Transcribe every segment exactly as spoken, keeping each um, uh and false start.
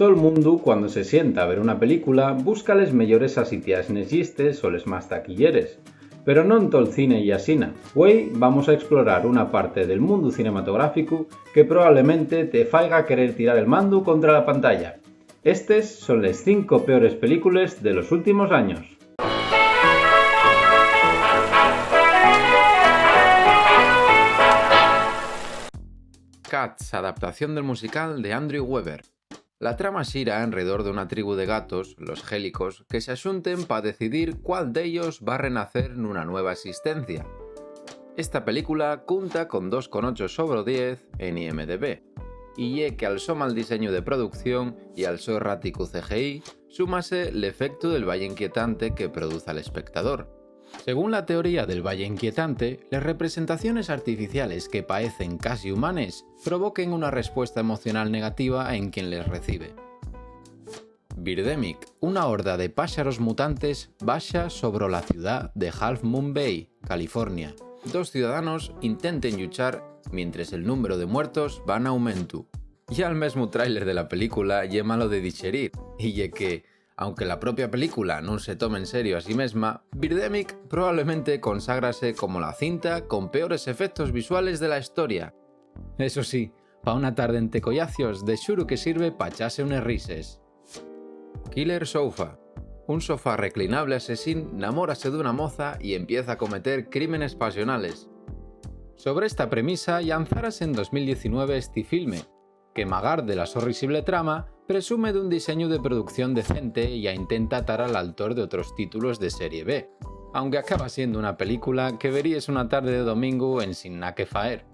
Tol mundu, cuando se sienta a ver una película, busca les meyores asitiaes nes llistes o les más taquilleres. Pero non tol cine ye asina. Güei vamos a explorar una parte del mundu cinematográficu que probablemente te faiga querer tirar el mandu contra la pantalla. Estes son les cinco peores películes de los últimos años. Cats, adaptación del musical de Andrew Weber. La trama xira enredor d'una tribu de gatos, los Gélicos, que s'axunten pa decidir cuál d'ellos va renacer nuna nueva esistencia. Esta película cunta con dos con ocho sobre diez en IMDb, y ye que al so mal diseñu de producción y al so erráticu CGI, súmase l'efectu del valle inquietante que produz al espectador. Según la teoría del valle inquietante, les representaciones artificiales que paecen casi humanes provoquen una respuesta emocional negativa en quien les recibe. Birdemic, una horda de páxaros mutantes baxa sobre la ciudá de Half Moon Bay, California. Dos ciudadanos intenten lluchar mientres el número de muertos va n'aumentu. Yá el mesmu tráiler de la película ye malo de dixerir, y ye que, aunque la propia película nun se tome en serio a sí mesma, Birdemic probablemente conságrase como la cinta con peores efectos visuales de la historia. Eso sí, pa una tarde ente collacios, de xuru que sirve pa echase unes rises. Killer Sofa. Un sofá reclinable asesín namórase d'una moza y empieza a cometer crímenes pasionales. Sobre esta premisa llanzárase en dos mil diecinueve esti filme, que, magar de la so risible trama, presume d'un diseñu de producción decente y intenta tar al altor d'otros títulos de serie B, aunque acaba siendo una película que veríes una tarde de domingu ensin na que faer.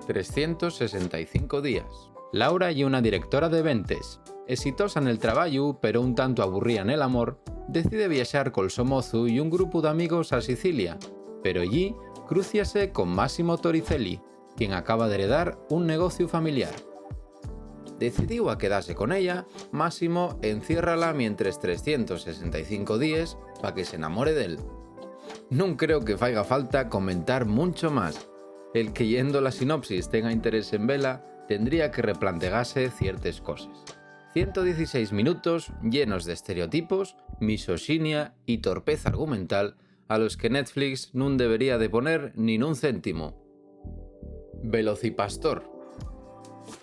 Trescientos sesenta y cinco días. Laura ye una directora de ventes. Esitosa nel trabayu, pero un tantu aburría nel amor, decide viaxar col so mozu y un grupu d'amigos a Sicilia, pero ellí crúciase con Massimo Toricelli, quien acaba d'heredar un negociu familiar. Decidíu a quedase con ella, Massimo enciérrala mientres trescientos sesenta y cinco díes pa que s'enamore d'él. Nun creo que faiga falta comentar muncho más. El que, lleendo la sinopsis, tenga interés en vela, tendría que replantegase ciertes coses. Ciento dieciséis minutos llenos d'estereotipos, misoxinia y torpeza argumental a los que Netflix nun debería de poner nin un céntimo. Velocipastor.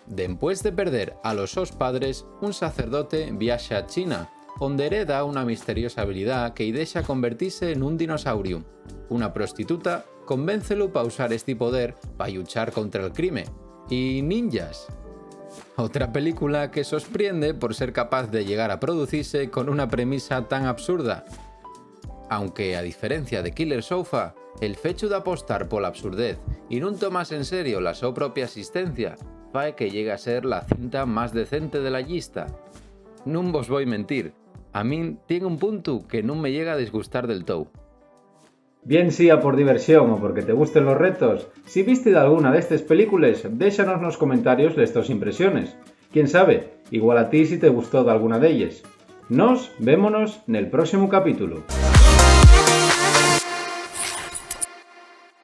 Dempués de perder a los sos padres, un sacerdote viaxa a China, onde hereda una misteriosa habilidá que-y dexa convertise nun dinosauriu. Una prostituta convéncelu pa usar esti poder pa lluchar contra'l crime. Y ninjas. Otra película que sospriende por ser capaz de llegar a producise con una premisa tan absurda. Aunque, a diferencia de Killer Sofa, el fechu d'apostar pola absurdez y nun tomase en serio la so propia esistencia fae que llegue a ser la cinta más decente de la llista. Nun vos voi mentir, a min tien un puntu que nun me llega a disgustar del tou. Bien sea por diversión o porque te gusten los retos, si viste dalguna d'estes películes, déxanos nos comentarios les tos impresiones. Quién sabe, igual a ti sí te gustó dalguna d'elles. Nos vémonos nel próxemu capítulo.